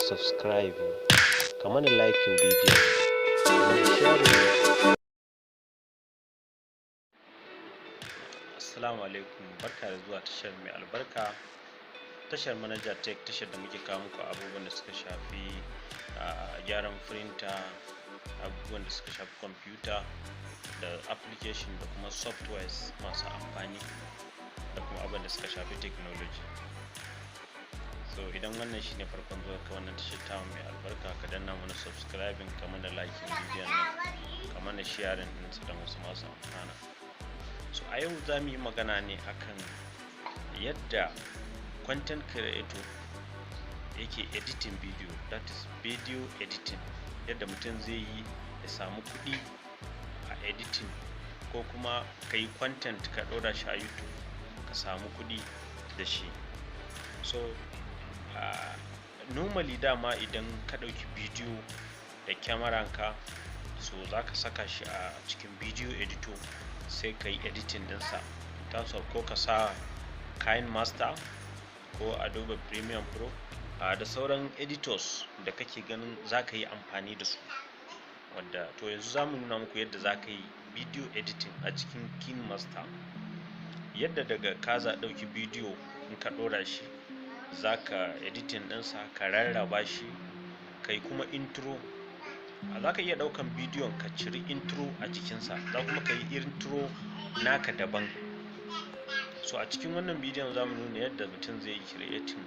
Subscribing, ka mana liking bidiyon, ka mana sharing. Assalamu alaikum, barka da zuwa tashar mai albarka, tashar Manager Tech, tashar da muke kawo muku abubuwan da suka shafi gyaran printer, abubuwan da suka shafi kwamfuta da application da kuma softwares masu amfani, da kuma abubuwan da suka shafi technology. So idan wannan shine farkon zuwa ka wannan tashar tamu mai albarka, ka danna mana subscribing, ka mana liking bidiyon nan, ka mana sharing ɗinsa don wasu masu amfana. So a yau za mu yi magana ne akan yadda content creator yake editing video, that is video editing, yadda mutum zai yi ya samu kuɗi a editing, ko kuma ka yi content ka ɗora shi a YouTube ka samu kuɗi da shi. So normally dama idan ka ɗauki bidiyo da kyamaranka, so za ka saka shi a cikin video editor, sai ka yi editing ɗinsa, in terms of ko ka sa KineMaster ko Adobe Premiere Pro da sauran editors da kake ganin za ka yi amfani da su. Wanda to yanzu za mu nuna muku yadda za ka yi video editing a cikin KineMaster, yadda daga ka za ɗauki bidiyo, in ka ɗora shi, za ka editing ɗinsa, ka rarraba shi, ka yi kuma intro. Za ka iya ɗaukan bidiyon ka ciri intro a jikinsa, za kuma ka yi intro naka daban. So a cikin wannan bidiyon za mu nuna yadda mutum zai yi creating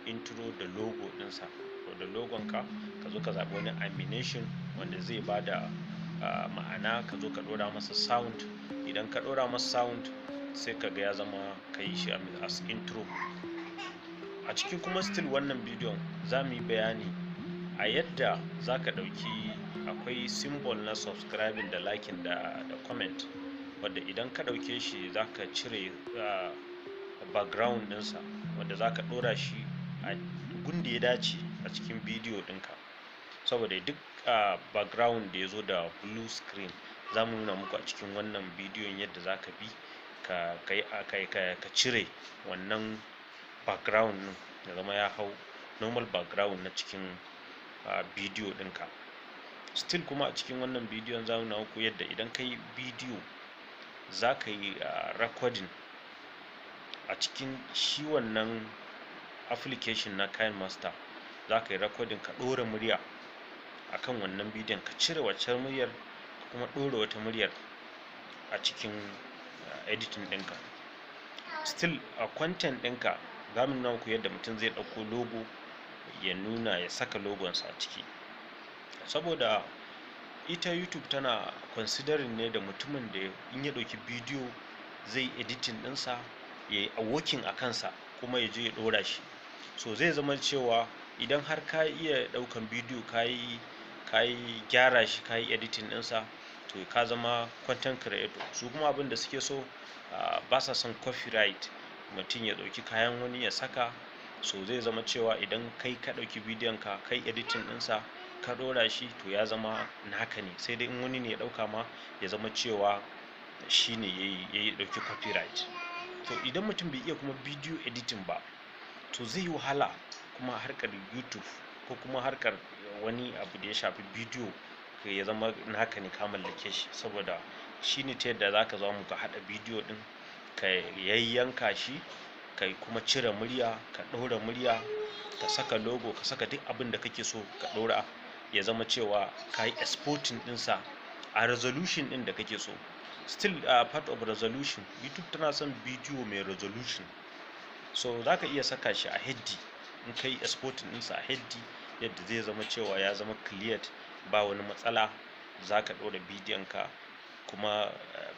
intro da logo ɗinsa, ko da logon ka, ka zo ka zaɓi wani animation wanda zai bada ma'ana, ka zo ka ɗora masa sound. Idan ka ɗora masa sound, sai ka ga ya zama ka yi shi as intro. A cikin kuma still wannan bidiyon za mu yi bayani a yadda za ka ɗauki, akwai symbol na subscribing da liking da comment, wadda idan ka ɗauke shi za ka cire background ɗinsa, wadda za ka ɗora shi a gun da ya dace a cikin bidiyo ɗinka. Saboda duk background da ya zo da blue screen, za mu nuna muku a cikin wannan bidiyon yadda za ka bi ka cire wannan background ɗin, ya zama ya hau normal background na cikin bidiyo ɗinka. Still kuma a cikin wannan bidiyon za mu nuna muku yadda idan ka yi bidiyo, za ka yi recording a cikin shi wannan application na KineMaster, za ka yi recording, ka ɗora murya akan wannan bidiyon, ka cire waccan muryar, ka kuma ɗora wata muryar a cikin editing ɗinka. Still a content ɗinka za mu nuna muku yadda mutum zai ɗauko logo, ya nuna, ya saka logonsa a ciki, saboda ita YouTube tana considering ne da mutumin da in ya ɗauki bidiyo zai editing ɗinsa, ya yi working a kansa, kuma ya je ya ɗora shi. So zai zama cewa idan har ka iya ɗaukan bidiyo, ka yi gyara shi, ka yi editing ɗinsa, to ka zama content creator. Su kuma abin da suke so, ba sa son copyright, mutum ya ɗauki kayan wani ya saka. So zai zama cewa idan kai ka ɗauki bidiyon ka, kai editing ɗinsa, ka ɗora shi, to ya zama naka ne, sai dai in wani ne ya ɗauka ma, ya zama cewa shi ne ya ɗauki copyright. To idan mutum bai iya kuma video editing ba, to zai yi wahala kuma harkar YouTube ko kuma harkar wani abu da ya shafi bidiyo ya zama naka ne, ka mallake shi. Saboda shi ne ta yadda za ka zo ka haɗa bidiyo ɗin, ka yayyanka shi, ka kuma cire murya, ka ɗora murya, ka saka logo, ka saka duk abin da kake so ka ɗora, ya zama cewa ka yi exporting ɗinsa a resolution ɗin da kake so. Still part of resolution, YouTube tana son bidiyo mai resolution. So za ka iya saka shi a HD. In ka yi exporting ɗinsa a HD, yadda zai zama cewa ya zama cleared, ba wani matsala, za ka ɗora bidiyon ka kuma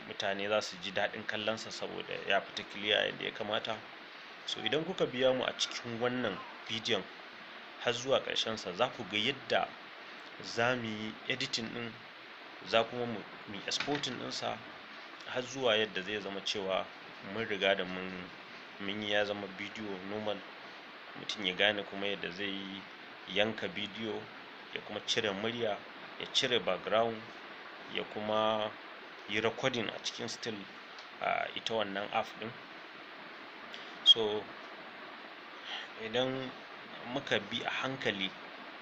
mutane za su ji daɗin kallonsa saboda ya fita clear yadda ya kamata. So idan kuka biya mu a cikin wannan bidiyon har zuwa ƙarshensa, za ku ga yadda za mu yi editing ɗin, za kuma mu yi exporting ɗinsa har zuwa yadda zai zama cewa mun riga da mun yi, ya zama bidiyo normal, mutum ya gane kuma yadda zai yi yanka bidiyo, ya kuma cire murya, ya cire background, ya kuma yi recording a cikin still ita wannan app ɗin. So idan muka bi a hankali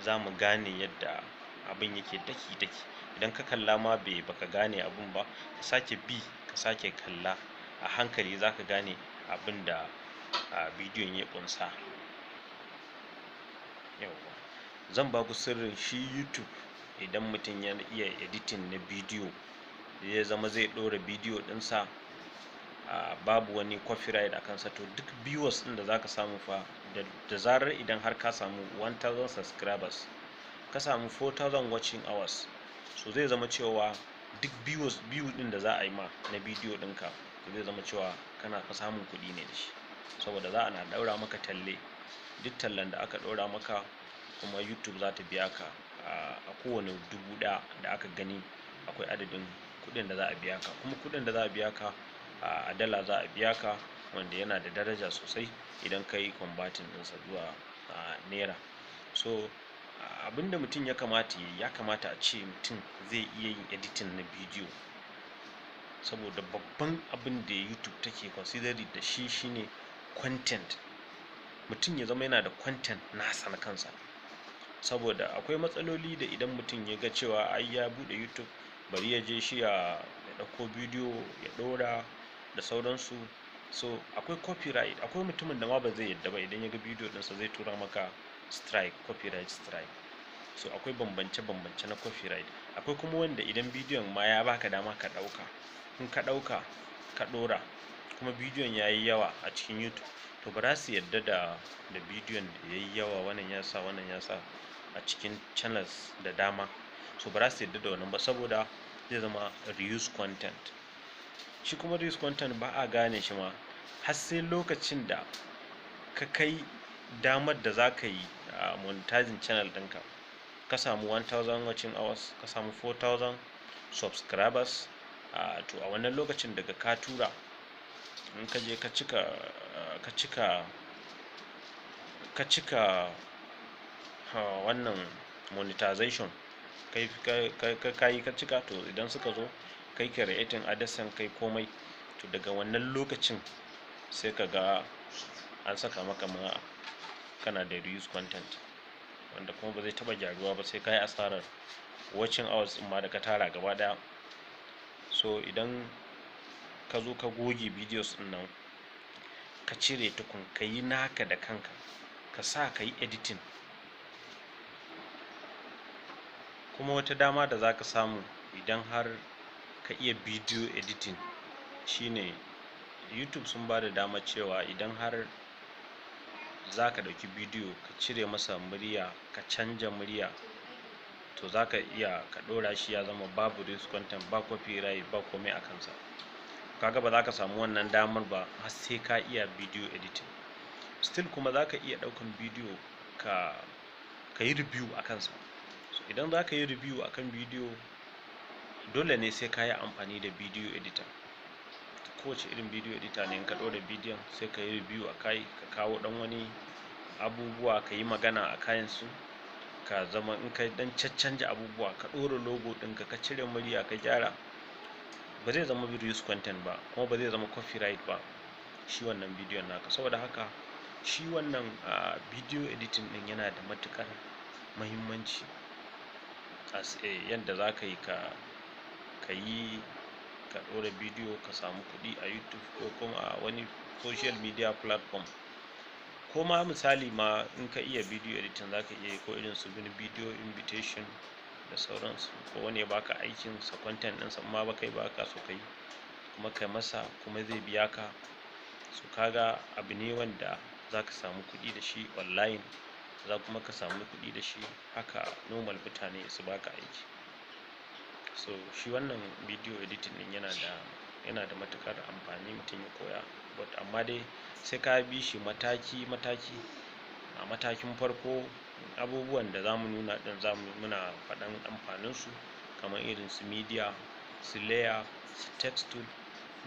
za mu gane yadda abin yake daki daki. Idan ka kalla ma bai baka gane abin ba, ka sake bi ka sake kalla a hankali, za ka gane abin da bidiyon ya ƙunsa. Yawwa, zan ba ku sirrin shi YouTube. Idan mutum ya iya editing na bidiyo, ya zama zai ɗora bidiyo ɗinsa, babu wani copyright a kansa, to duk viewers ɗin da zaka samu fa, da zarar idan har ka samu 1000 subscribers, ka samu 4000 watching hours, so zai zama cewa duk viewers view ɗin da za a yi ma na bidiyo ɗinka, to zai zama cewa kana fa samun kuɗi ne da shi, saboda za a na ɗaura maka talle. Duk tallan da aka ɗora maka kuma, YouTube za ta biya ka. A kowane 1000 da aka gani, akwai adadin kuɗin da za a biya ka, kuma kuɗin da za a biya ka a dala za a biya ka, wanda yana da daraja sosai idan ka yi converting ɗinsa zuwa naira. So abinda mutum ya kamata ya yi, ya kamata a ce mutum zai iya yin editing na bidiyo, saboda babban abin da YouTube take considering da shi shine content. Mutum ya zama yana da content nasa na kansa, saboda akwai matsaloli da idan mutum ya ga cewa ai ya buɗe YouTube, bari ya je shi ya ɗauko bidiyo ya ɗora da sauransu, so akwai copyright. Akwai mutumin da ma ba zai yadda ba, idan ya ga bidiyo ɗinsa zai tura maka strike, copyright strike. So akwai bambance-bambance na copyright. Akwai kuma wanda idan bidiyon ma ya baka dama ka ɗauka, in ka ɗauka ka ɗora, kuma bidiyon ya yi yawa a cikin YouTube, to ba za su yadda da bidiyon da ya yi yawa, wannan ya sa, wannan ya sa a cikin channels da dama, so ba za su yadda da wannan ba, saboda zai zama reuse content. Shi kuma reuse content ba a gane shi ma har sai lokacin da ka kai damar da za ka yi monetizing channel ɗinka, ka samu 1000 watching hours, ka samu 4000 subscribers. To a wannan lokacin daga ka tura, in ka je ka cika wannan monetization, kai ka yi ka cika, to idan suka zo kai creating AdSense, kai komai, to daga wannan lokacin sai ka ga an saka maka ma kana da reuse content, wanda kuma ba zai taba gyaruwa ba, sai ka yi asarar watching hours ɗin ma da ka tara gaba ɗaya. So idan ka zo ka goge videos ɗin nan, ka cire tukun, ka yi naka da kanka, ka sa ka yi editing. Kuma wata dama da za ka samu idan har ka iya video editing shine YouTube sun ba da dama cewa idan har za ka ɗauki bidiyo, ka cire masa murya, ka canja murya, to za ka iya ka ɗora shi, ya zama babu reuse content, ba copyright, ba komai a kansa. Kaga ba za ka samu wannan damar ba har sai ka iya video editing. Still kuma za ka iya ɗaukan bidiyo ka yi review a kansa. So idan za ka yi review akan bidiyo, dole ne sai ka yi amfani da video editor. Kowace irin video editor ne, in ka ɗora bidiyon sai ka yi review a kai, ka kawo ɗan wani abubuwa, ka yi magana a kayansu, ka zama in ka ɗan caccanja abubuwa, ka ɗora logo ɗinka, ka cire murya, ka gyara, ba zai zama reuse content ba, kuma ba zai zama copyright ba shi wannan bidiyon naka. Saboda haka shi wannan video editing ɗin yana da matuƙar muhimmanci as a yadda za ka yi ka yi ka ɗora bidiyo ka samu kuɗi a YouTube ko kuma a wani social media platform. Ko ma misali ma, in ka iya video editing, za ka iya yi ko irin su wani video invitation da sauransu, ko wani ya baka aikin sa, content ɗinsa, amma ba kai ba ka so ka yi, kuma kai masa, kuma zai biya ka. So kaga abu ne wanda za ka samu kuɗi da shi online, za kuma ka samu kuɗi da shi haka normal, mutane su baka aiki. So shi wannan video editing ɗin yana da matuƙar amfani mutum ya koya, but amma dai sai ka bi shi mataki mataki. A matakin farko, abubuwan da zamu nuna ɗin, zamu muna faɗan amfanin su, kamar irin su media, su layer, su text tool,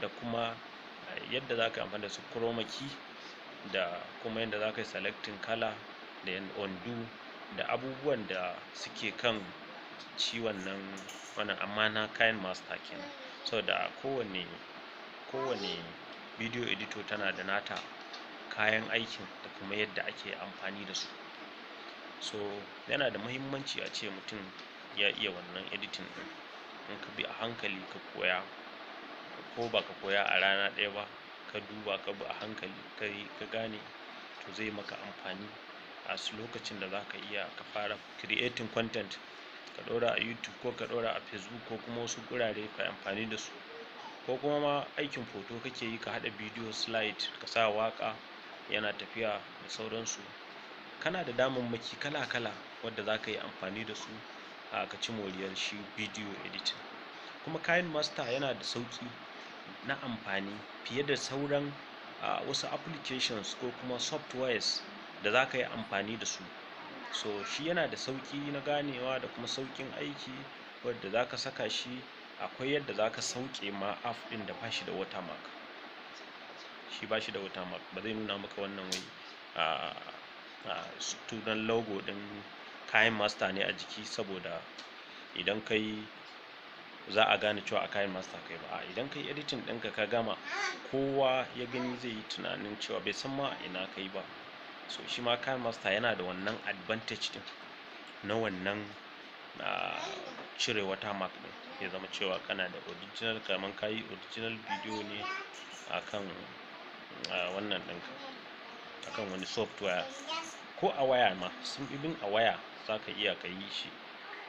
da kuma yadda za ka yi amfani da su chroma key, da kuma yadda za ka yi selecting kala, da undo, da abubuwan da suke kan shi wannan, amma na KineMaster kenan, saboda kowane video editor tana da nata kayan aikin da kuma yadda ake amfani da su. So yana da muhimmanci a ce mutum ya iya wannan editing ɗin. In ka bi a hankali ka koya, ko ba ka koya a rana ɗaya ba, ka duba ka bi a hankali ka yi ka gane, to zai maka amfani a lokacin da za ka iya ka fara creating content, ka ɗora a YouTube ko ka ɗora a Facebook ko kuma wasu gurare ka yi amfani da su, ko kuma ma aikin photo kake yi, ka haɗa video slide, ka sa waƙa yana tafiya da sauransu. Kana da damammaki kala kala wadda za ka yi amfani da su a ka ci moriyar shi video editing. Kuma KineMaster yana da sauƙi na amfani fiye da sauran wasu applications ko kuma softwares da za ka yi amfani da su. So shi yana da sauƙi na ganewa da kuma sauƙin aiki, wadda za ka saka shi akwai yadda za ka sauke ma app ɗin da ba shi da watermark. Shi ba shi da watermark, ba zai nuna maka wannan wai sunan logo ɗin KineMaster ne a jiki, saboda idan ka yi za a gane cewa a KineMaster kai ba. A idan kai editing ɗinka ka gama, kowa ya gani zai yi tunanin cewa bai san ma ina kai ba. So shi ma KineMaster yana da wannan advantage ɗin na wannan cire watermark ɗin, ya zama cewa kana da original, kaman ka yi original video ne akan wannan ɗinka, akan wani software ko a waya ma. Sun even a waya za ka iya ka yi shi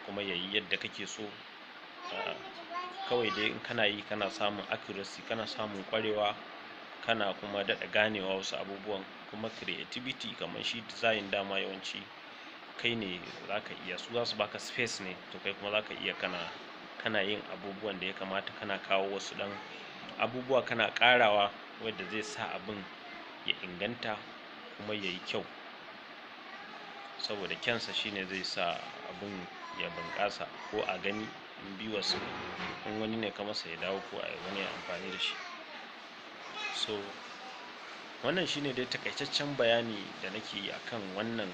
kuma ya yi yadda kake so. Kawai dai in kana yi kana samun accuracy, kana samun ƙwarewa, kana kuma daɗa ganewa wasu abubuwan, kuma creativity kamar shi design dama yawanci kai ne za ka iya, su za su baka space ne, to kai kuma za ka iya kana yin abubuwan da ya kamata, kana kawo wasu ɗan abubuwa kana ƙarawa wadda zai sa abin ya inganta kuma ya yi kyau, saboda kyansa shine zai sa abin ya bunƙasa ko a gani in viewers ne, in wani ne ka masa ya dawo ko a wani ya amfani da shi. So wannan shine dai takaitaccen bayani da nake yi akan wannan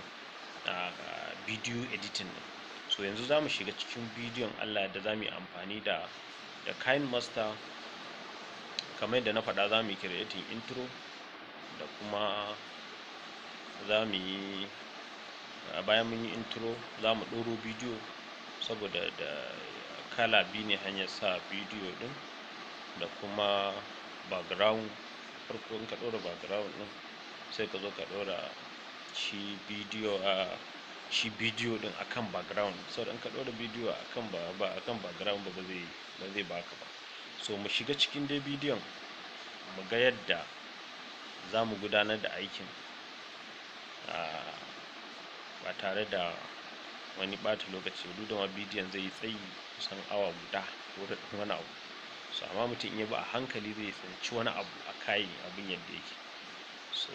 video editing ɗin. So yanzu za mu shiga cikin bidiyon Allah da za mu yi amfani da KineMaster. Kamar yadda na faɗa, za mu yi creating intro da kuma za mu yi, bayan mun yi intro za mu ɗoro bidiyo, saboda da kala biyu ne hanyar sa bidiyo ɗin da kuma background. Farko in ka ɗora background ɗin, sai ka zo ka ɗora shi bidiyo shi bidiyo ɗin akan background, saboda in ka ɗora bidiyo akan ba akan background ba, ba zai baka ba. So mu shiga cikin dai bidiyon mu ga yadda za mu gudanar da aikin ba tare da wani ɓata lokaci ba, duk da ma bidiyon zai yi tsayi kusan awa guda ko da ɗan wani abu. So amma mutum in ya bi a hankali zai tsinci wani abu a kayi abin yadda yake. So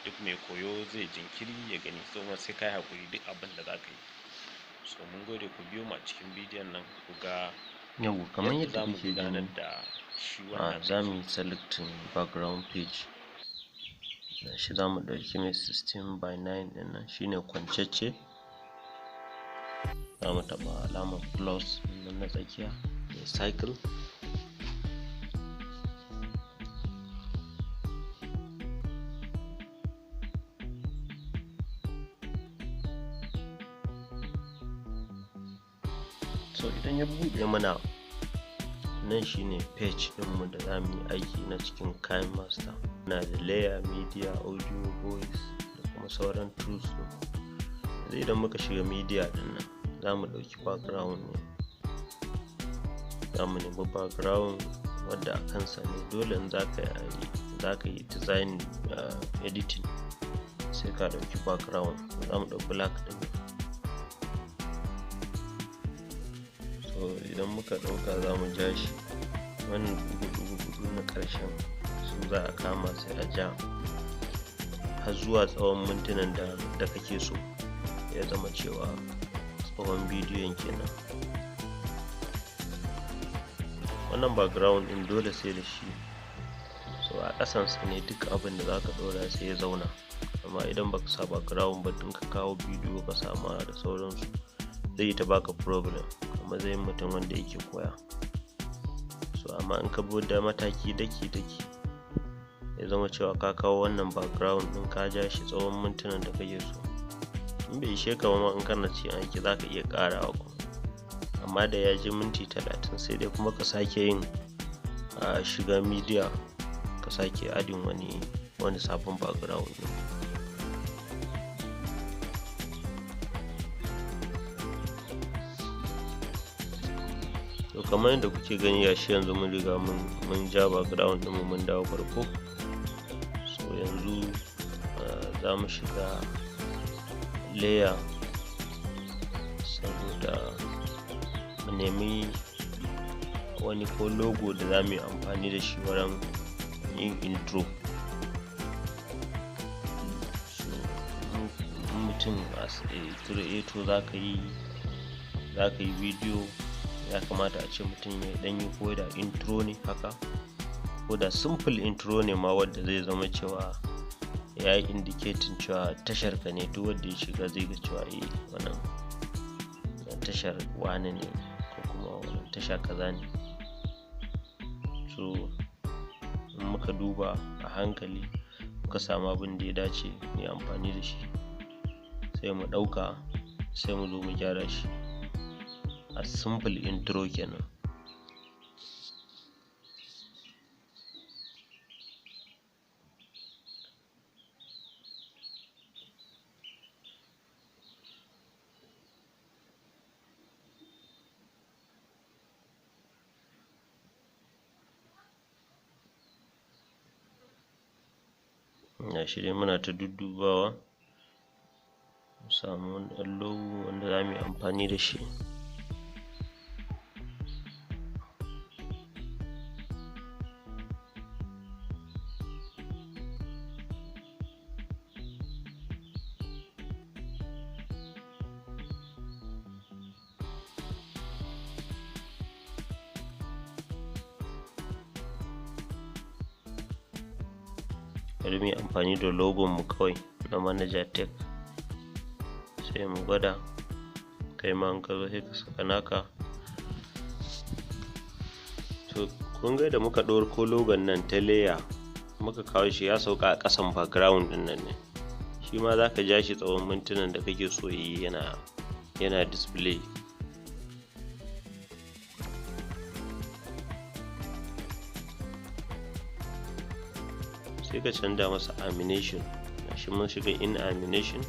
duk mai koyo zai jinkiri ya gani, so sai ka yi haƙuri duk abin da za ka yi. So mun gode, ku biyo mu a cikin bidiyon nan ku ga Yau kamar yadda yadda za mu kuke gudanar gani, da shi wannan za mu yi selecting background page shi, za mu ɗauki mai 16 by 9 ɗin nan, shine kwancacce. Za mu taɓa alamar plus ɗin nan na tsakiya mai circle. So idan ya buɗe mana nan, shine page ɗinmu da za mu yi aiki na cikin KineMaster. Na da layer, media, audio, voice da kuma sauran tools ɗin. Yanzu idan muka shiga media ɗin nan, za mu ɗauki background ne, za mu nemi background wadda a kansa ne. Dole in za ka yi design, editing, sai ka ɗauki background. Za mu ɗau black ɗin. So idan muka ɗauka, za mu ja shi wannan ɗigo-ɗigo huɗu na ƙarshen su za a kama, sai a ja har zuwa tsawon mintunan da kake so ya zama cewa tsawon bidiyon kenan. Wannan background ɗin dole sai da shi. So a ƙasansa ne duk abin da zaka ɗora sai ya zauna, amma idan baka sa background ba, tun ka kawo bidiyo ka sama da sauransu, zai yi ta baka problem a matsayin mutum wanda yake koya. So amma in ka bi da mataki daki daki, ya zama cewa ka kawo wannan background ɗin, ka ja shi tsawon mintunan da kake so. In bai ishe ka ba ma, in kana cikin aiki za ka iya ƙarawa kuma. Amma da ya je minti 30, sai dai kuma ka sake yin shiga media, ka sake adding wani sabon background ɗin. To, kamar yadda kuke gani, gashi yanzu mun riga mun ja background ɗinmu, mun dawo farko. So yanzu za mu shiga layer saboda mu nemi wani ko logo da za mu yi amfani da shi wurin yin intro. So in mutum as a creator za ka yi video, ya kamata a ce mutum ya ɗan yi ko da intro ne haka, ko da simple intro ne ma, wadda zai zama cewa ya yi indicating cewa tashar ka ne. Duk wanda ya shiga zai ga cewa eh, wannan tashar wane ne, ko kuma wannan tasha kaza ne. So in muka duba a hankali, muka samu abin da ya dace mu yi amfani da shi, sai mu ɗauka, sai mu zo mu gyara shi a simple intro kenan. Gashi dai muna ta duddubawa mu samu wani ɗan logo wanda za mu yi amfani da shi. Bari mu yi amfani da logon mu kawai na Manager Tech, sai mu gwada. Kai ma in ka zo, sai ka saka naka. To, kun ga da muka ɗauko logon nan ta layer muka kawo shi, ya sauka a ƙasan background ɗin nan ne. Shi ma za ka ja shi tsawon mintunan da kake so yi yana display. Sai ka canza masa animation. Gashi mun shiga in animation,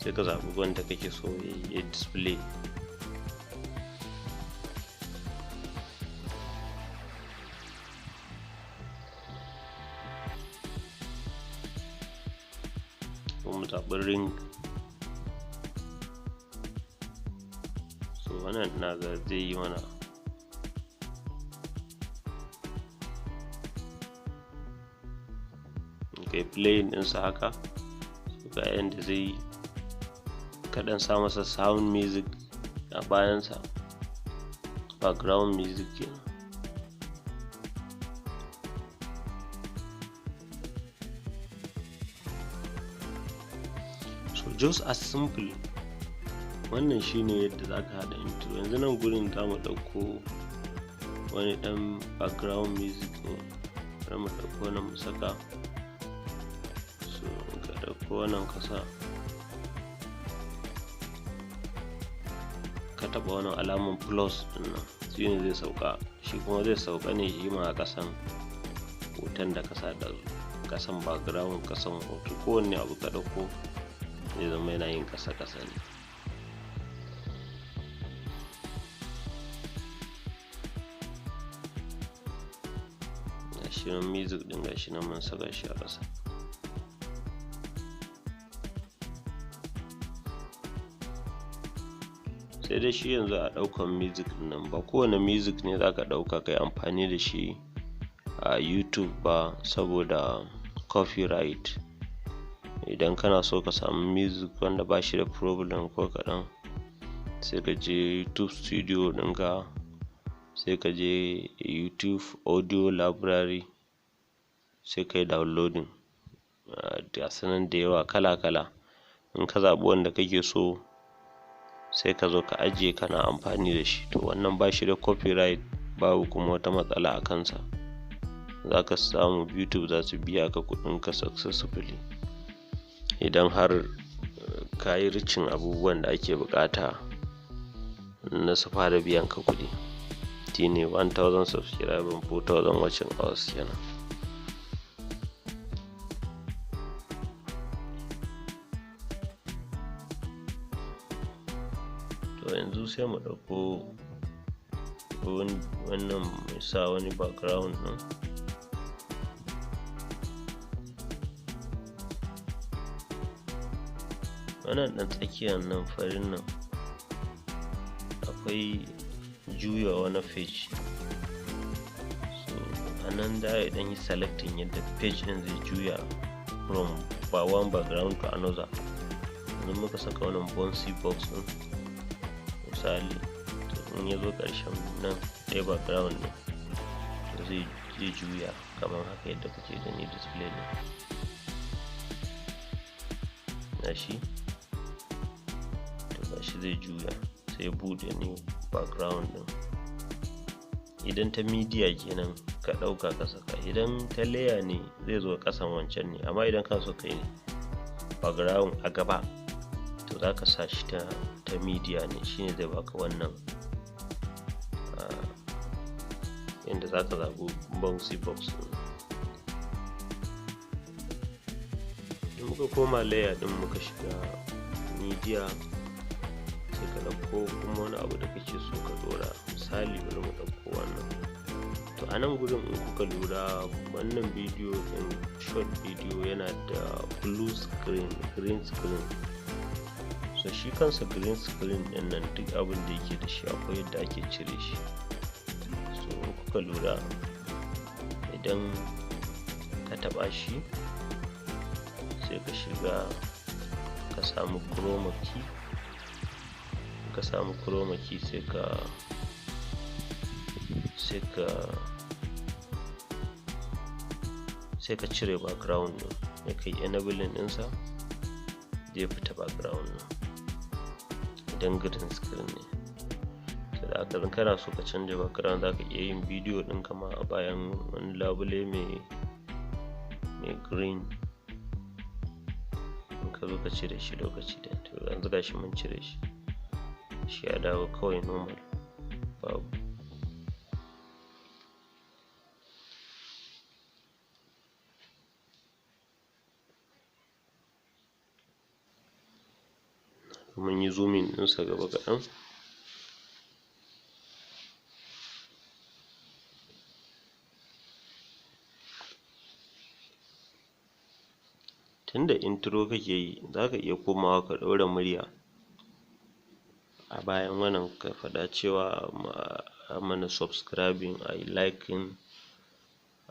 sai ka zaɓi wanda kake so ya display. Ko mu zaɓi ring. So wannan ina ga zai yi mana. Kai playing ɗinsa haka, so ga yanda zai yi. Ka ɗan sa masa sound music a bayansa, background music kenan. So just as simple, wannan shine yadda za ka haɗa intro. Yanzu nan gurin za mu ɗauko wani ɗan background music ne. Bari mu ɗauko wannan mu saka. So ka ɗauko wannan ka sa, ka taɓa wannan alaman plus ɗin nan, shine zai sauka. Shi kuma zai sauka ne shi ma a ƙasan hoton da ka sa ɗazu, ƙasan background, ƙasan hoto. Kowanne abu ka ɗauko zai zama yana yin ƙasa ƙasa ne. Gashi nan music ɗin, gashi nan mun saka shi a ƙasa. Sai dai shi yanzu a ɗaukan music ɗin nan, ba kowane music ne zaka ɗauka kayi amfani da shi a YouTube ba, saboda copyright. Idan kana so ka samu music wanda ba shi da problem ko kaɗan, sai ka je YouTube Studio ɗinka, sai ka je YouTube Audio Library, sai ka yi downloading. Ga su nan da yawa kala kala. In ka zaɓi wanda kake so, sai ka zo ka ajiye kana amfani da shi. To, wannan ba shi da copyright, babu kuma wata matsala a kansa. Za ka samu YouTube za su biya ka kuɗinka successfully idan har ka yi reaching abubuwan da ake buƙata na su fara biyan ka kuɗi, shine 1000 subscriber, 4000 watching hours kenan. To yanzu sai mu ɗauko wannan mu sa wani background ɗin. Wannan ɗan tsakiyar nan farin nan akwai juya wani page, so a nan za a ɗan yi selecting yadda page ɗin zai juya from one background to another. Yanzu muka saka wannan bouncy box ɗin misali, to in ya zo ƙarshen nan ɗaya background ɗin, to zai juya kamar haka yadda kuke gani display ɗin gashi. To gashi zai juya sai buɗe new background ɗin. Idan ta media kenan ka ɗauka ka saka, idan ta layer ne zai zo ƙasan wancan ne, amma idan ka so ka yi background a gaba, to za ka sa shi ta media ne, shine zai baka wannan yanda za ka zaɓi bouncy box ɗin. In muka koma layer ɗin muka shiga media, sai ka ɗauko kuma wani abu da kake so ka ɗora. Misali bari mu ɗauko wannan. To a nan gurin in kuka lura, wannan bidiyo ɗin short video yana da blue screen, green screen. So shi kansa green screen ɗin nan duk abin da yake da shi akwai yadda ake cire shi. So in kuka lura, idan ka taɓa shi sai ka shiga ka samu chroma key. Ka samu chroma key sai ka cire background ɗin, sai ka yi enabling ɗinsa, zai fita background ɗin idan green screen ne. To da haka in kana so ka canja background, za ka iya yin bidiyo ɗin kama a bayan wani labule mai green, in ka zo ka cire shi lokaci ɗaya. To yanzu gashi mun cire shi, shi ya dawo kawai normal, babu. Mun yi zooming ɗinsa gaba kaɗan. Tunda intro kake yi, zaka iya komawa ka ɗaura murya a bayan wannan, ka faɗa cewa a mana subscribing, a yi liking,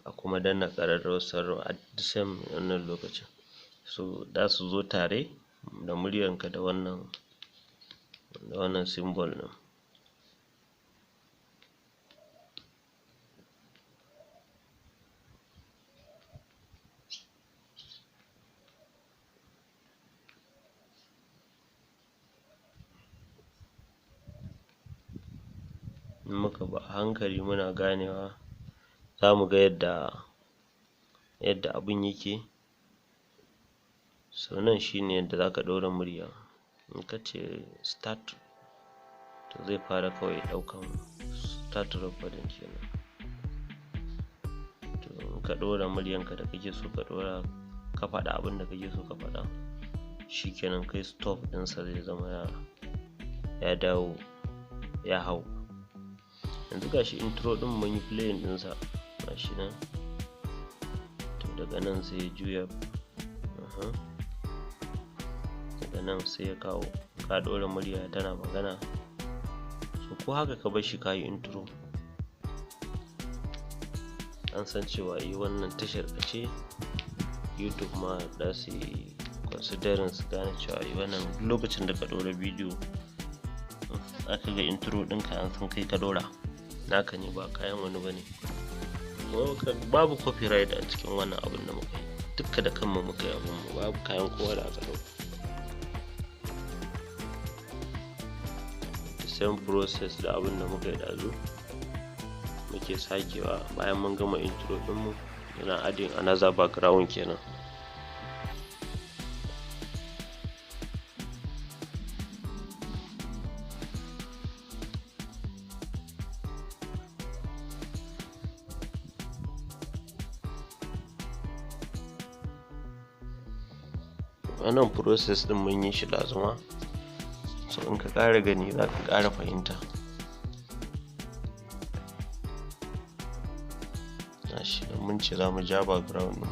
a kuma danna ƙararrawar sanarwa at the same wannan lokacin. So za su zo tare da muryarka da wannan symbol ɗin. In muka bi a hankali muna ganewa, zamu ga yadda abun yake. So nan shine yadda zaka ɗaura murya. In kace start, to zai fara kawai ɗaukan start recording kenan. To in ka ɗora muryanka da kake so ka ɗora, ka faɗa abin da kake so ka faɗa, shikenan, kai stop ɗinsa, zai zama ya dawo ya hau. Yanzu gashi intro ɗin mun yi playing ɗinsa, gashi nan. To daga nan sai ya juya, daga nan sai ya kawo ka ɗora murya tana magana. So ko haka ka bar shi ka yi intro, an san cewa eh, wannan tashar ka ce. YouTube ma za su yi considering su gane cewa eh, wannan duk lokacin da ka ɗora bidiyo aka ga intro ɗinka, an san kai ka ɗora, naka ne, ba kayan wani ba ne. Babu copyright a cikin wannan abun da muka yi, dukka da kanmu muka yi abun mu, babu kayan kowa da aka ɗauka. The same process da abin da muka yi ɗazu muke sakewa. Bayan mun gama intro ɗinmu, muna adding another background kenan. Wannan process ɗin mun yi shi ɗazu ma, so in ka ƙara gani za ka ƙara fahimta. Gashi nan mun ce za mu ja background ɗin,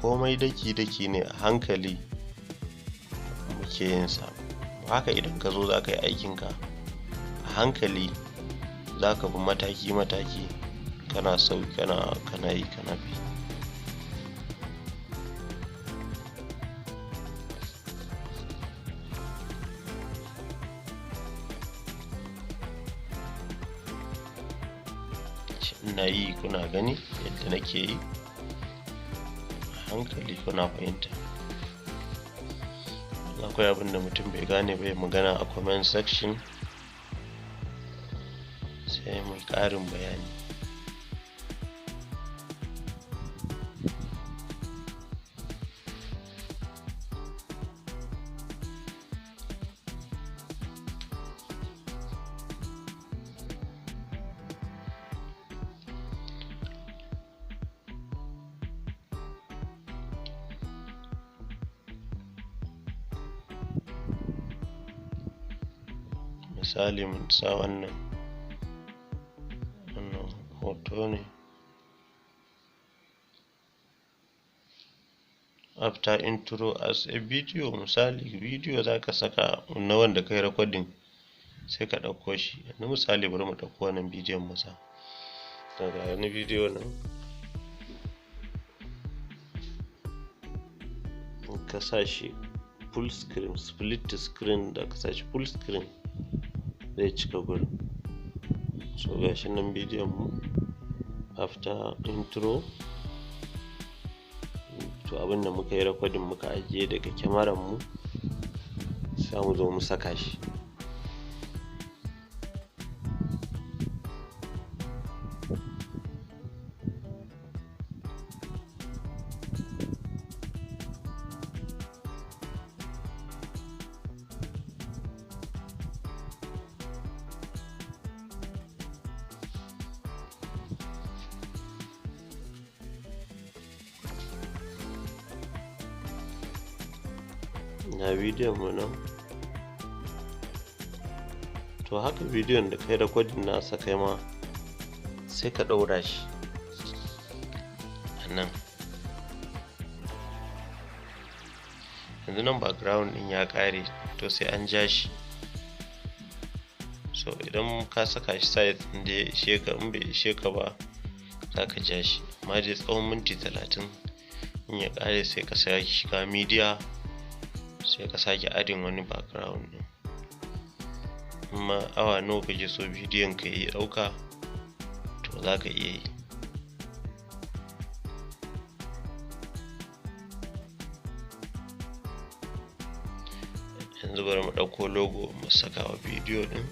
komai daki-daki ne, a hankali muke yin sa. Haka idan ka zo za ka yi aikinka a hankali, za ka bi mataki-mataki, kana sau kana yi kana bi. Ina yi kuna gani yadda nake yi a hankali, kuna fahimta. Akwai abin da mutum bai gane ba, ya magana a comment section, sai mu ƙarin bayani. Misali mun sa wannan hoto ne after intro as a video. Misali video za ka saka na wanda kai recording, sai ka ɗauko shi. Yanzu misali bari mu ɗauko wannan bidiyon mu sa. To, ga wani bidiyo nan, in ka sa shi full screen, split screen, da ka sa shi full screen zai cika gurin. So ga shi nan bidiyon mu after intro. To, abinda muka yi recording muka ajiye daga kyamarar mu, sai mu zo mu saka shi. Ga bidiyon mu nan. To, haka bidiyon da kai recording nasa, kai ma sai ka ɗaura shi a nan. Yanzu nan background ɗin ya ƙare, to sai an ja shi. So idan ka saka shi size ɗin da ya ishe ka, in bai ishe ka ba za ka ja shi, amma dai tsawon minti 30. In ya ƙare, sai ka sake shiga media, sai ka sake adding wani background ɗin. Amma awa nawa kake so bidiyon ka yi ɗauka, to za ka iya yi. Yanzu bari mu ɗauko logo mu saka wa bidiyo ɗin,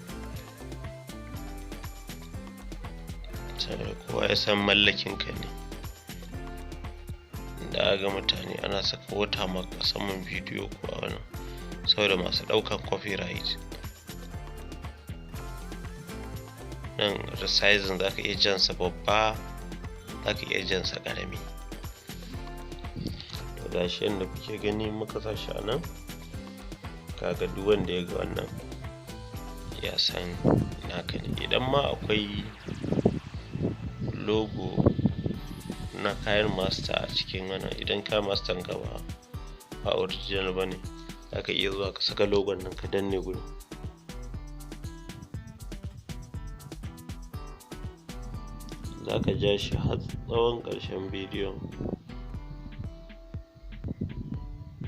saboda kowa ya san mallakin ka ne. Da ga mutane ana saka watermark a saman bidiyo ko a wannan, saboda masu ɗaukan copyright. Nan resizing, za ka iya jansa babba, za ka iya jansa ƙarami. To, gashi yadda kuke gani muka sa shi a nan. Kaga duk wanda ya ga wannan ya san naka ne. Idan ma akwai logo na KineMaster a cikin wannan, idan KineMaster ka ba original ba ne, za ka iya zuwa ka saka logon nan ka danne gurin. Za ka ja shi har tsawon ƙarshen bidiyon,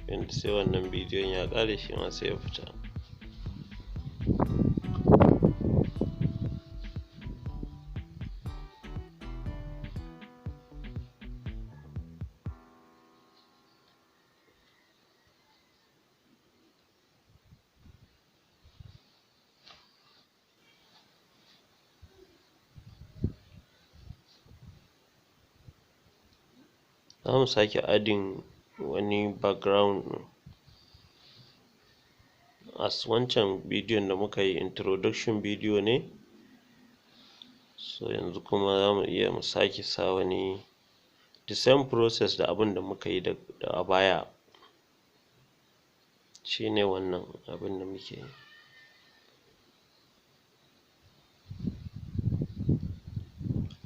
yanda sai wannan bidiyon ya ƙare, shi ma sai ya fita. Za mu sake adding wani background as wancan bidiyon da muka yi, introduction video ne. So yanzu kuma za mu iya mu sake sa wani, the same process da abin da muka yi da a baya. Shine wannan abin da muke yi.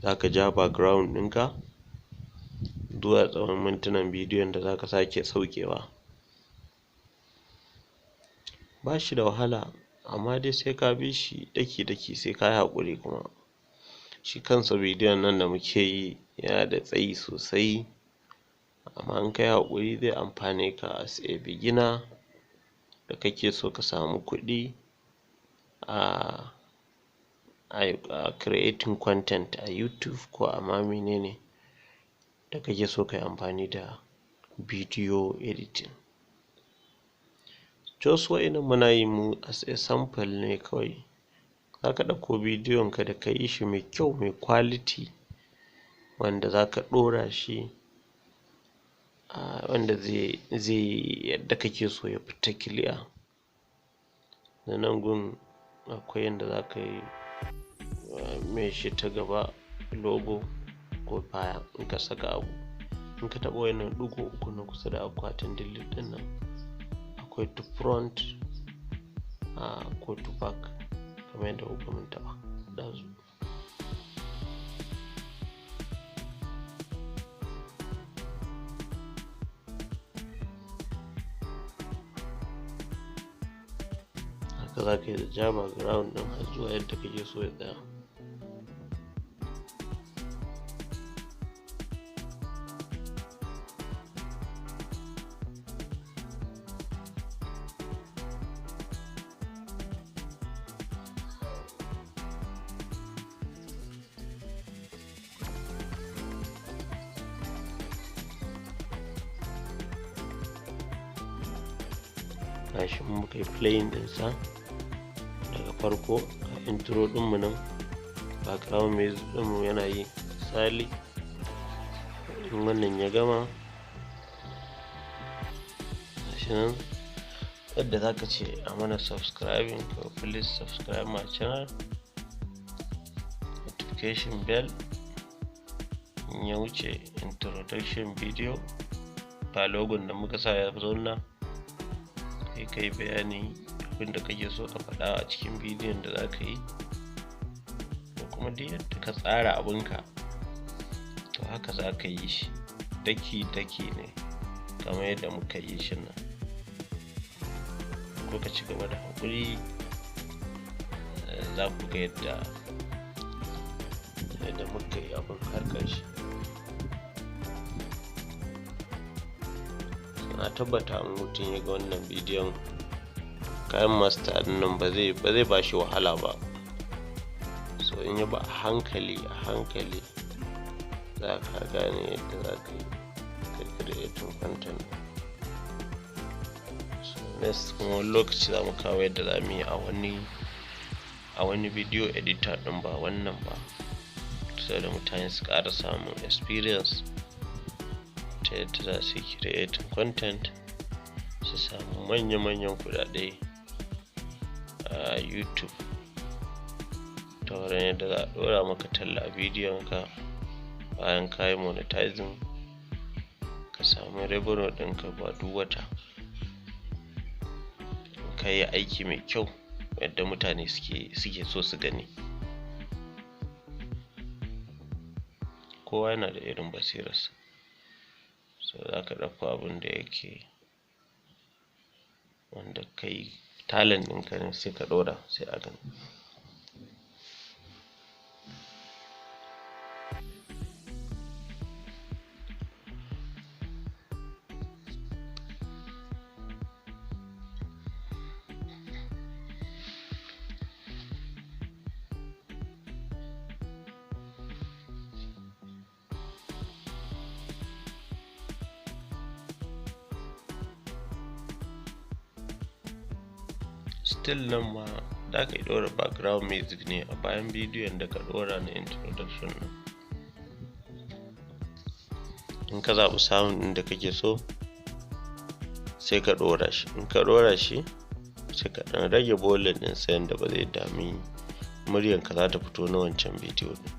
Zaka ja background ɗinka zuwa tsawon mintunan bidiyon da zaka sake saukewa. Bashi da wahala, amma dai sai ka bi shi daki-daki, sai kayi haƙuri. Kuma shi kansa bidiyon nan da muke yi yana da tsayi sosai, amma in kayi haƙuri zai amfane ka as a beginner da kake so ka samu kuɗi a creating content a YouTube ko a ma menene da kake so kayi amfani da video editing. Just wa'innan muna yi mu as a sample ne kawai. Zaka ɗauko bidiyon ka da kayi shi mai kyau, mai quality, wanda zaka ɗora shi a wanda zai yadda kake so ya fita clear. Da nan gun akwai yanda zaka yi mai shi ta gaba, logo ko baya in ka saka abu. In ka taɓa wannan ɗigo uku na kusa da akwatin delete ɗin nan, akwai to front ko to back, kamar yadda kuka mun taɓa ɗazu. Haka za ka yi da ja background ɗin har zuwa yadda kake so ya tsaya. Gashi in muka yi playing ɗinsa daga farko, ga intro ɗinmu nan, background music ɗinmu yana yi. Misali, in wannan ya gama, gashi nan yadda zaka ce a mana subscribing ko "Please subscribe my channel", notification bell. In ya wuce introduction video, ba logon da muka sa ya zauna, sai ka yi bayani abinda kake so ka faɗa a cikin bidiyon da za ka yi, ko kuma duk yadda ka tsara abinka, to haka za ka yi shi daki-daki ne kamar yadda muka yi shi nan. Ko ka ci gaba da haƙuri, za ku ga yadda muka yi abin har ƙarshe. Na tabbata in mutum ya ga wannan bidiyon KineMaster ɗin nan, ba zai ba shi wahala ba. So in ya ba a hankali a hankali, za ka gane yadda za ka yi ka creating content. So next kuma wani lokaci za mu kawo yadda za mu yi a wani video editor ɗin, ba wannan ba, saboda mutane su ƙara samun experience ta yadda za su yi creating content su samu manya-manyan kuɗaɗe a YouTube, ta wurin yadda za a ɗora maka talla a bidiyon ka bayan ka yi monetizing, ka samu revenue ɗinka ba duk wata, ka yi aiki mai kyau yadda mutane suke so su gani. Kowa yana da irin basirarsa, so za ka ɗauko abin da yake wanda kai talent ɗinka ne, sai ka ɗora, sai a gani. Still nan ma za ka ɗora background music ne a bayan bidiyon da ka ɗora na introduction ɗin. In ka zaɓi sound ɗin da kake so, sai ka ɗora shi. In ka ɗora shi, sai ka ɗan rage volume ɗin sa yanda ba zai dami muryanka, za ta fito na wancan bidiyo ɗin.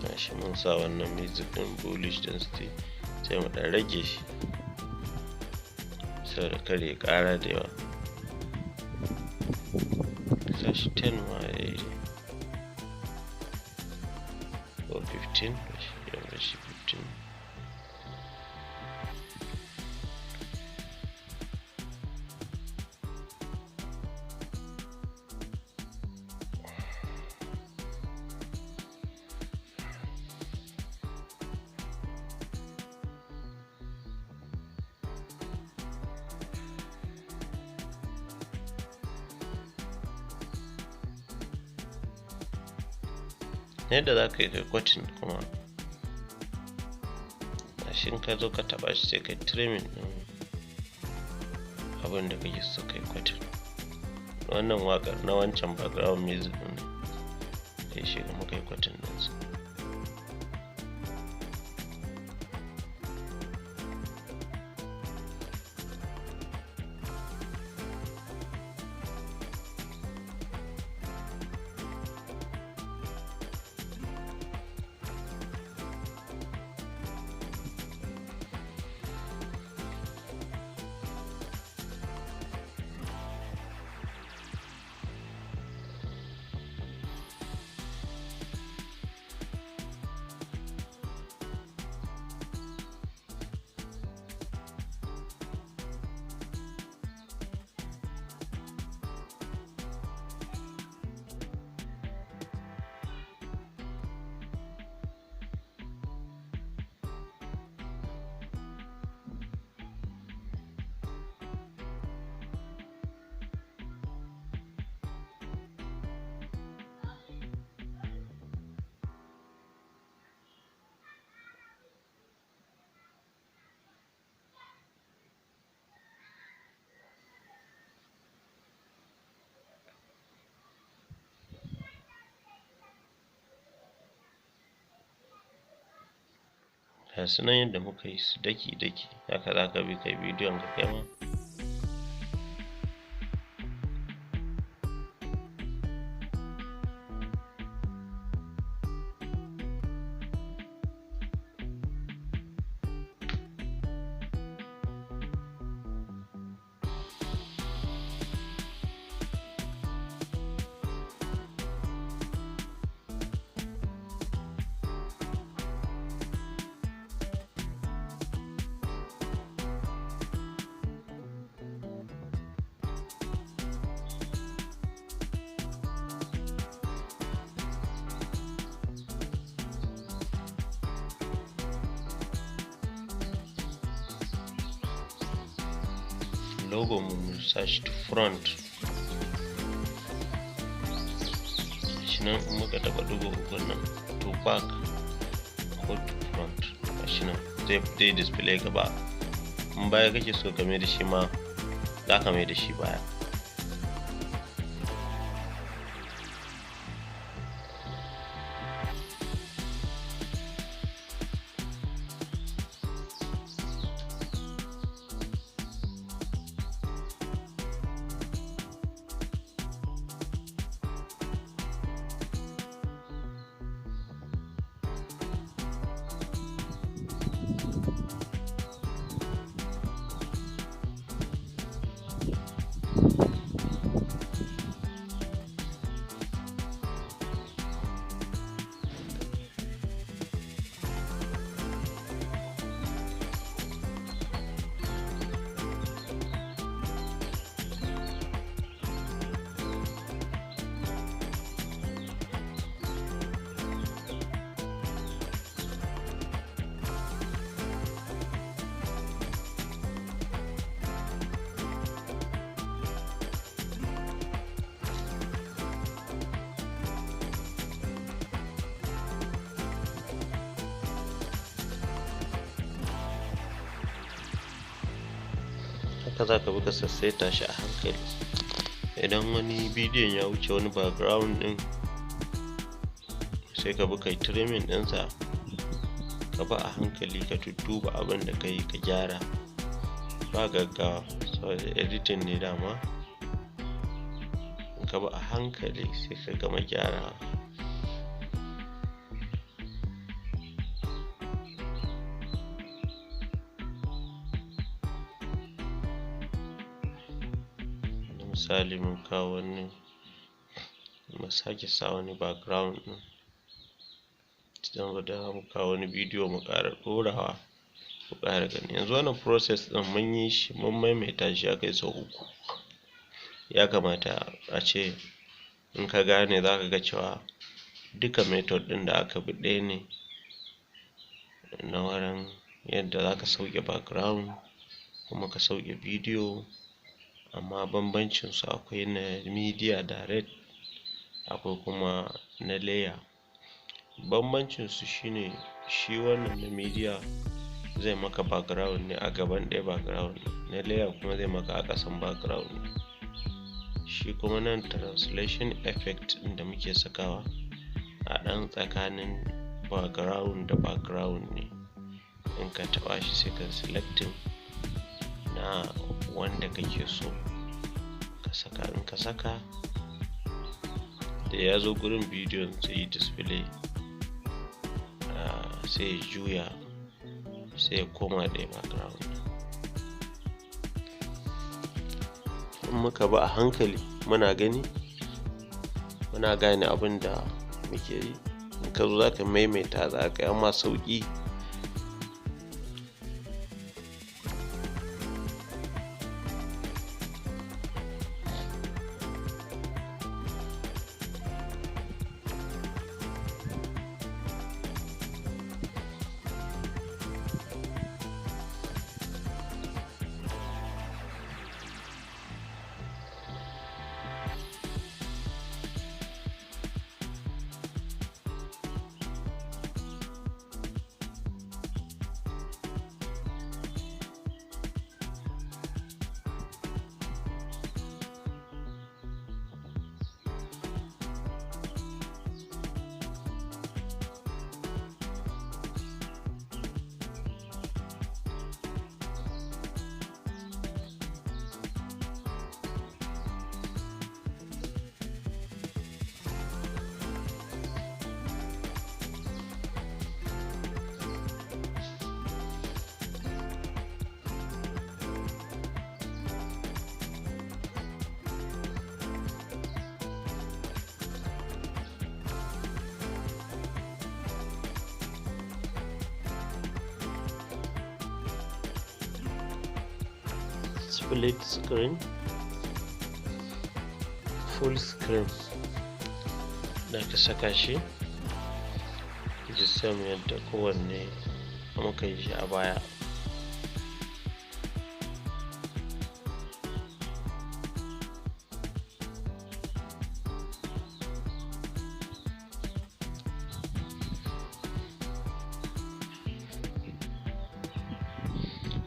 Gashi mun sa wannan music ɗin, Bullish Density. Sai mu ɗan rage shi saboda kar ya ƙara da yawa. Sa shi 10 ma ya yi, ko 15, ya bar shi 15. Yadda za ka yi kai cutting kuma, gashi in ka zo ka taɓa shi, sai kai trimming ɗin abin da kake so kai cutting. Wannan waƙar na wancan background music ɗin ne da ya shiga, muka yi cutting ɗinsa. Ga su nan yadda muka yi su daki-daki, haka za ka bi kai bidiyon ka kai ma. Logo mu, mu sa shi to front shi nan. In muka taɓa ɗigo ukun nan, to back ko to front, shi nan zai display gaba. In baya kake so ka mai da shi ma, za ka mai da shi baya. Haka za ka bi ka sassaita shi a hankali. Idan wani bidiyon ya wuce wani background ɗin, sai ka bi kai trimming ɗinsa. Ka bi a hankali, ka dudduba abin da ka yi, ka gyara, ba gaggawa, saboda editing ne dama. In ka bi a hankali, sai ka gama gyarawa. Misali mun kawo wani, mu sake sa wani background ɗin, saboda mu kawo wani bidiyo mu ƙara ɗorawa ku ƙara gani. Yanzu wannan process ɗin mun yi shi, mun maimaita shi ya kai sau 3. Ya kamata a ce in ka gane zaka ga cewa duka method ɗin da aka bi ɗaya ne na wurin yadda zaka sauke background kuma ka sauke bidiyo, amma bambancin su akwai na media direct, akwai kuma na layer. Bambancin su shine shi wannan na media zai maka background ne a gaban ɗaya background, na layer kuma zai maka a ƙasan background. Shi kuma nan translation effect ɗin da muke sakawa a ɗan tsakanin background da background ne. In ka taɓa shi sai ka selecting na wanda kake so ka saka. In ka saka, da ya zo gurin bidiyon zai yi display, sai ya juya sai ya koma ɗaya background. In muka bi a hankali muna gani, muna gane abin da muke yi. In ka zo zaka maimaita, za ka yi amma sauƙi. Split screen, full screen da ka saka shi the same yadda kowanne muka yi shi a baya.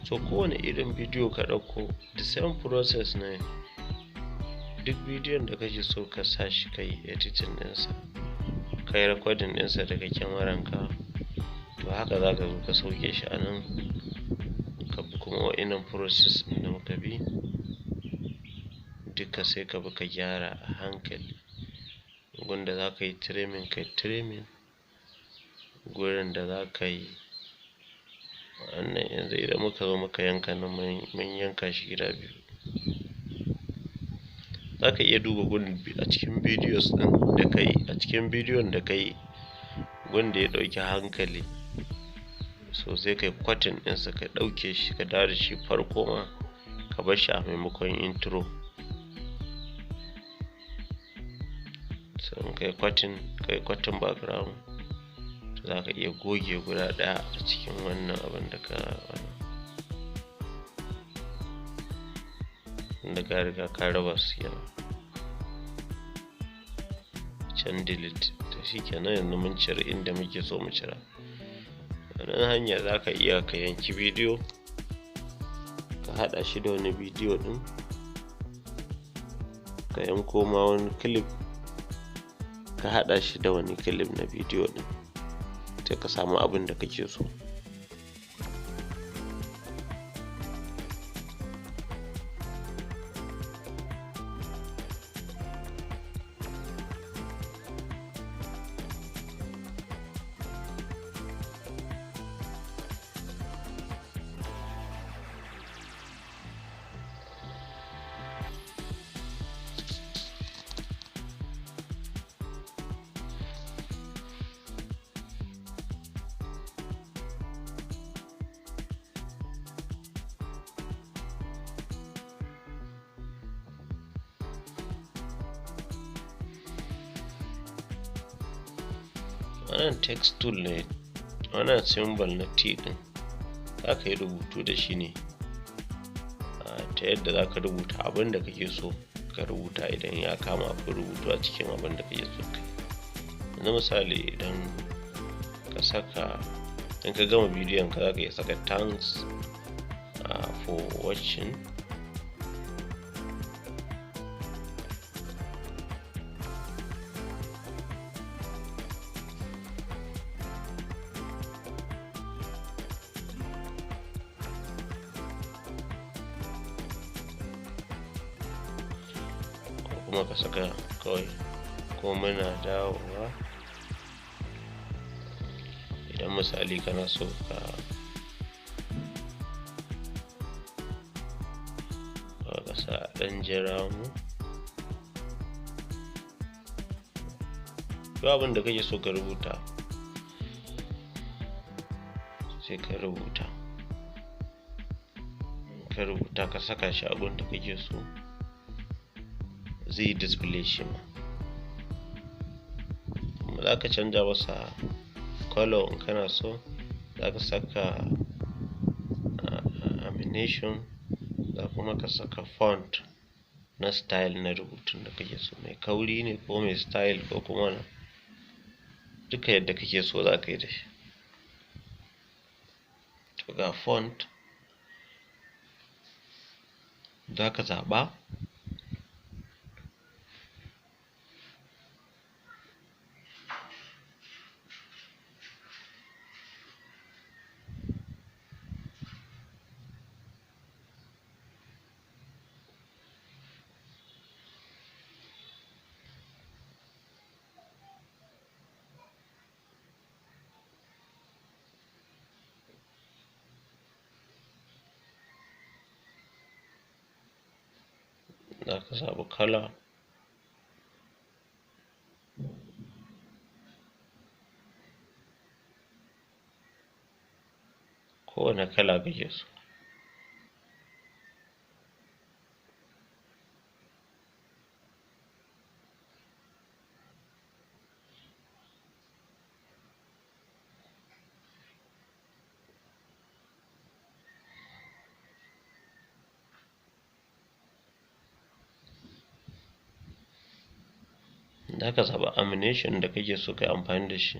So kowane irin bidiyo ka ɗauko the same process ne. Duk bidiyon da kake so ka sa shi ka yi editing ɗinsa, ka yi recording ɗinsa daga kyamaran ka, to haka za ka zo ka sauke shi a nan, ka bi kuma wa'innan process ɗin da muka bi duka, sai ka bi ka gyara a hankali. Gunda za ka yi trimming, ka yi trimming. Gurin da za ka yi wannan, yanzu idan muka zo muka yanka nan, mun yanka shi gida biyu. Za ka iya duba gun a cikin videos ɗin da ka yi, a cikin bidiyon da ka yi, gun da ya ɗauki hankali, so sai ka yi cutting ɗinsa, ka ɗauke shi, ka dawo da shi farko ma, ka bar shi a maimakon intro. So in ka yi cutting, ka yi cutting background, za ka iya goge guda ɗaya a cikin wannan abin da ka wannan, da ka riga ka raba su kenan. Can delete, to shikenan, yanzu mun cire inda muke so mu cira. Wannan hanya za ka iya ka yanki bidiyo ka haɗa shi da wani bidiyo ɗin, ka yanko ma wani clip ka haɗa shi da wani clip na bidiyo ɗin, sai ka samu abin da kake so. Wannan text tool ne, wannan symbol na T ɗin za ka yi rubutu da shi ne ta yadda za ka rubuta abin da kake so ka rubuta idan ya kama akwai rubutu a cikin abin da kake so kai. Yanzu misali, idan ka saka, in ka gama bidiyon ka, za ka iya saka "Thanks for watching", ko kuma ka saka kawai ko "Muna dawowa". Idan misali kana so ka sa "Ɗan jira mu", duk abin da kake so ka rubuta sai ka rubuta. Ka rubuta, ka saka shi a gun da kake so, zai yi display shi ma. Kuma za ka canja masa color in kana so. Za ka saka animation, za kuma ka saka font na style na rubutun da kake so, mai kauri ne ko mai style ko kuma duka yadda kake so za ka yi da shi. To, ga font za ka zaɓa. Za ka zaɓi kala. Kowane kala kake so. Za ka zaɓi animation da kake so ka yi amfani da shi.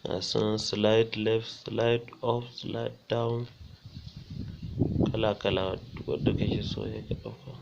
Ga su nan: slide left, slide up, slide down, kala kala. Duk wanda kake so sai ka ɗauka.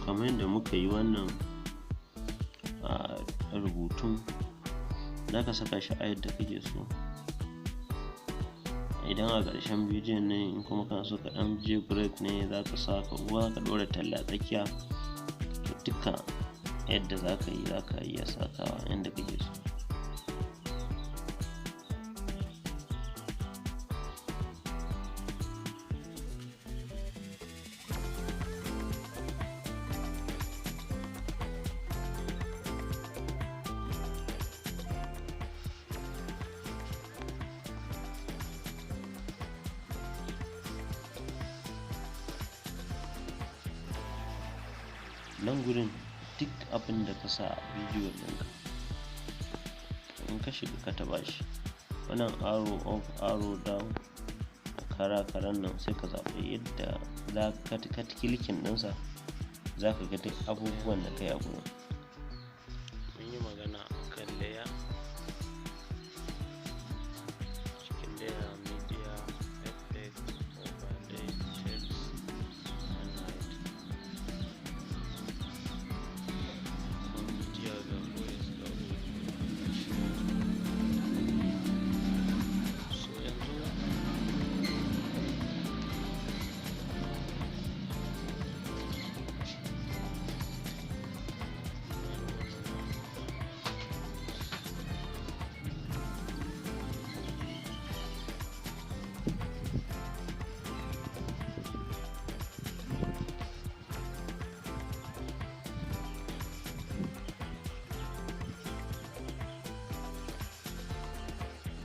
Kamar yadda muka yi wannan a rubutun, za ka saka shi a yadda kake so. Idan a ƙarshen bidiyon ne, in kuma kana so ka ɗan je break ne, za ka sa ka kuma ka ɗora talla a tsakiya. To, duka yadda za ka yi, za ka iya sakawa yadda kake so. Nan gurin duk abin da ka sa a bidiyo ɗinka, in ka shiga ka taɓa shi, wannan arrow up, arrow down, kara karan nan, sai ka zaɓi yadda za ka clicking ɗinsa, za ka ga duk abubuwan da ka yi a gurin. Mun yi magana akan layer, cikin layer media, effect, overlay, text and height, media, ga voice, ga audio. So yanzu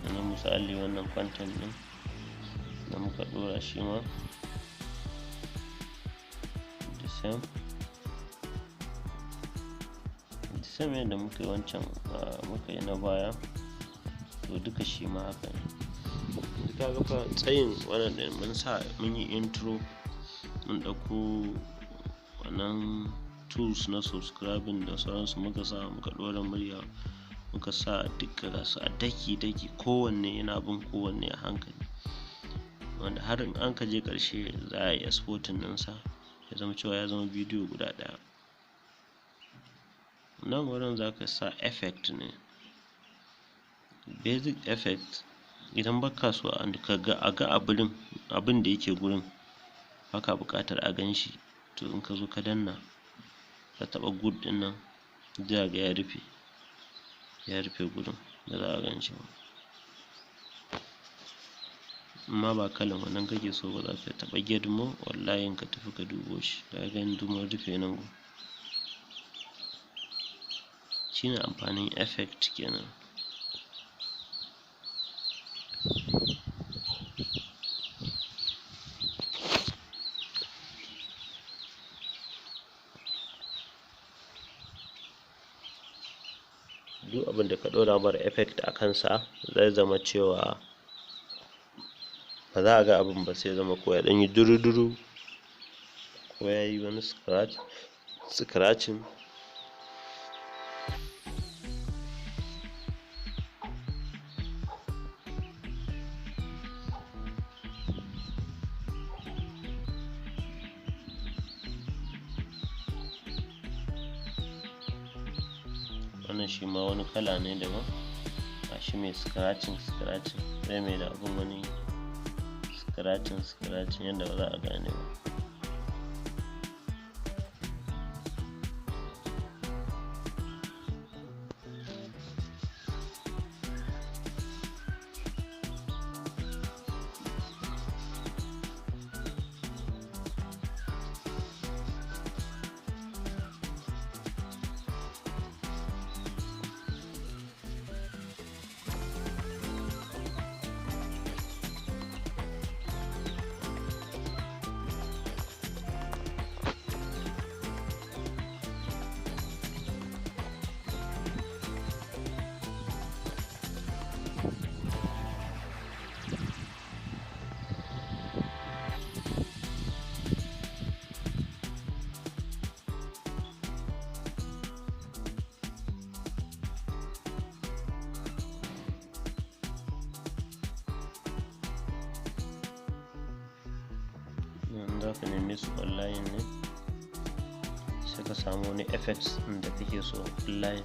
Yanzu misali wannan content ɗin da muka ɗora, shi ma the same yadda muka yi wancan, muka yi na baya, to duka shi ma haka ne. Yanzu ka ga fa tsayin wannan ɗin, mun sa, mun yi intro, mun ɗauko wannan tools na subscribing da sauransu muka sa, muka ɗora murya, muka sa duka, ga su a daki daki, kowanne yana bin kowanne a hankali, wanda har in an ka je ƙarshe za a yi exporting ɗinsa, ya zama cewa ya zama bidiyo guda ɗaya. Nan wurin za ka sa effect ne, basic effect. Idan baka so ka ga a ga abin da yake gurin, baka buƙatar a gan shi, to in ka zo ka danna, ka taɓa good ɗin nan, za ga ya rufe gurin, ba za a gan shi ba. Amma ba kalan wannan kake so ba, za ka taɓa get more online, ka tafi ka dubo shi. Ka ga yanzu mun rufe nan gun. Shine amfanin effect kenan. Duk abin da ka ɗora mara effect a kansa, zai zama cewa ba za a ga abin ba, sai zama ko ya ɗan yi duru-duru, ko ya yi wani scratch scratching. Wannan shi ma wani kala ne daban, gashi mai scratching scratching, zai mai da abin wani scratching scratching yadda ba za a gane ba. Yanzu za ka neme su online ne, sai ka samu wani effects ɗin da kake so online.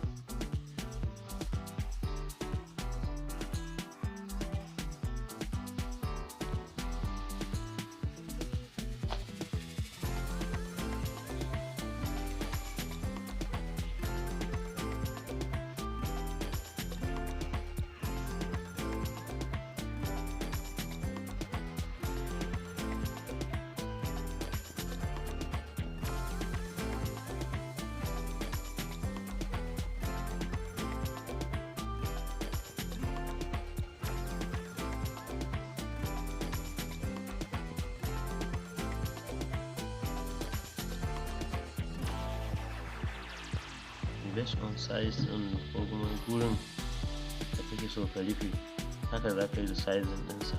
Based on size ɗin ko kuma gurin da kake so ka rufe, haka za ka yi resizing ɗinsa.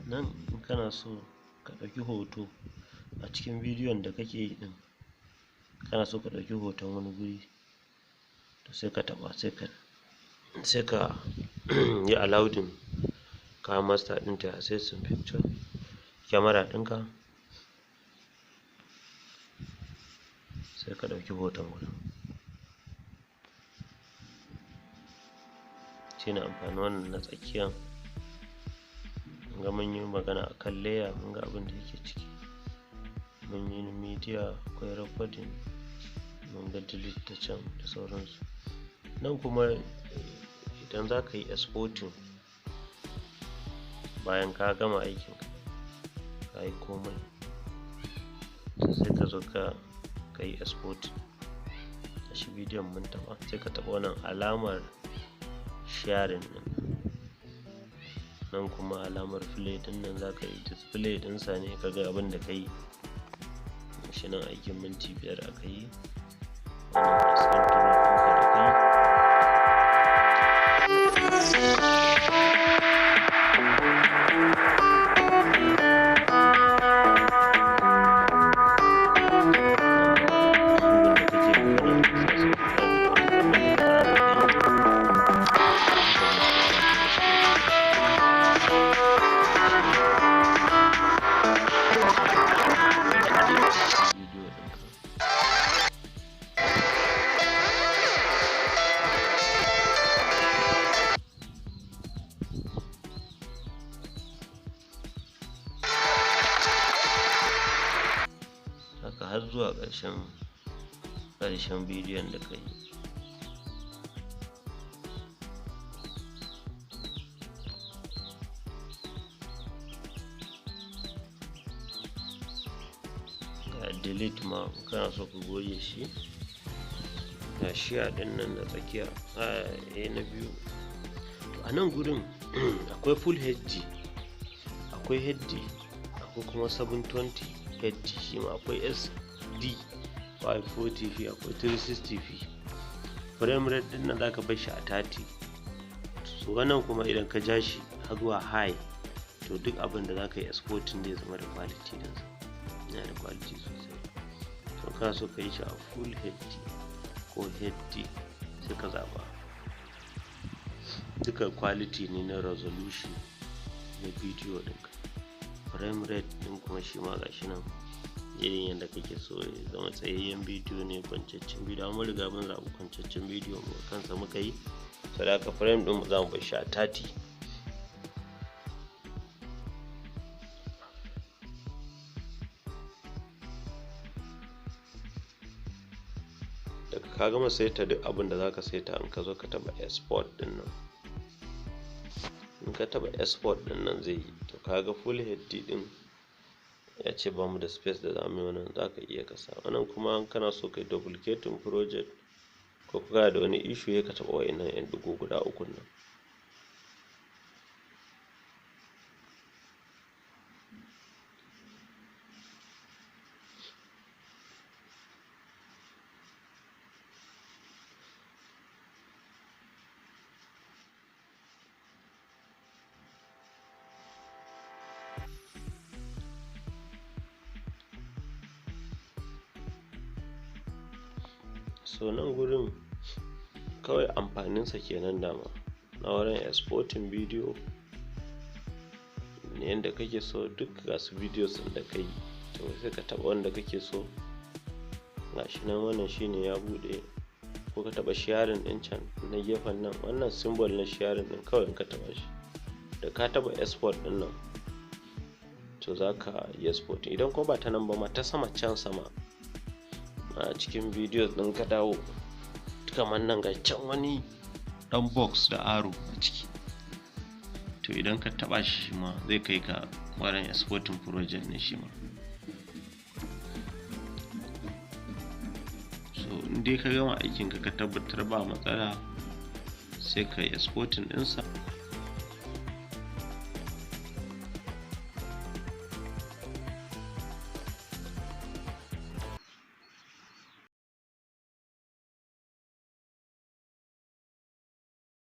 Nan in kana so ka ɗauki hoto a cikin bidiyon da kake yi ɗin, kana so ka ɗauki hoton wani guri, to sai ka taɓa, sai ka yi allowing KineMaster ɗin ta accessing picture camera ɗinka, sai ka ɗauki hoton wurin. Shine amfanin wannan na tsakiyan. Ga mun yi magana akan layer, mun ga abin da yake ciki, mun yi media, akwai recording, mun ga delete ta can da sauransu. Nan kuma idan za ka yi exporting bayan ka gama aikin, ka yi komai, sai ka zo ka yi exporting shi bidiyon. Mun taɓa, sai ka taɓa wannan alamar sharing ɗin. Nan kuma alamar play ɗin nan, za ka yi display ɗinsa ne ka ga abin da ka yi shi. Nan aikin minti 5 aka yi. Wannan press control ɗinka da ka yi. Gungun da kake magana da su, sai ka ɗauki abin da ka tsara da kai bidiyo ɗinka. Haka har zuwa ƙarshen bidiyon da ka yi. Ga delete ma in kana so ka goge shi. Ga share ɗin nan na tsakiya, a na biyu. To, a nan gurin akwai full HD, akwai HD, akwai kuma 720 HD, shi ma akwai SD 540p, akwai 360p. Frame rate ɗin nan zaka bar shi a 30. So wannan kuma idan ka ja shi har zuwa high, to duk abin da zaka yi exporting zai zama da quality ɗinsa, yana da quality sosai. To, kana so ka yi shi a full HD ko HD, sai ka zaɓa. Duka quality ne na resolution na bidiyo ɗinka. Frame rate ɗin kuma shi ma gashi nan, irin yadda kake so ya zama, tsayayyen bidiyo ne, kwantaccen bidiyo. Mun riga mun zaɓi kwantaccen bidiyo, mu kansa muka yi, saboda haka frame ɗin mu za mu bar shi a 30. Daga ka gama saita duk abin da zaka saita, in ka zo ka taɓa export ɗin nan, in ka taɓa export ɗin nan zai yi. To, kaga full HD ɗin ya ce ba mu da space da zamu yi wannan, zaka iya ka sa wannan. Kuma in kana so kai duplicating project ko kana da wani issue, sai ka taɓa wa'innan ƴan ɗigo guda ukun nan. So nan gurin kawai amfaninsa kenan dama na wurin exporting bidiyo ne yanda kake so. Duk ga su videos ɗin da ka yi, to sai ka taɓa wanda kake so. Gashi nan, wannan shine ya buɗe. Ko ka taɓa sharing ɗin can na gefen nan, wannan symbol na sharing ɗin kawai, in ka taɓa shi, da ka taɓa export ɗin nan, to za ka yi export. Idan kuma ba ta nan ba ma, ta sama can sama a cikin videos ɗin, ka dawo kamar nan, ga can wani ɗan box da arrow a ciki. To idan ka taɓa shi ma, zai kai ka wurin exporting project ne shi ma. So in dai ka gama aikin ka, ka tabbatar ba matsala, sai ka yi exporting ɗinsa.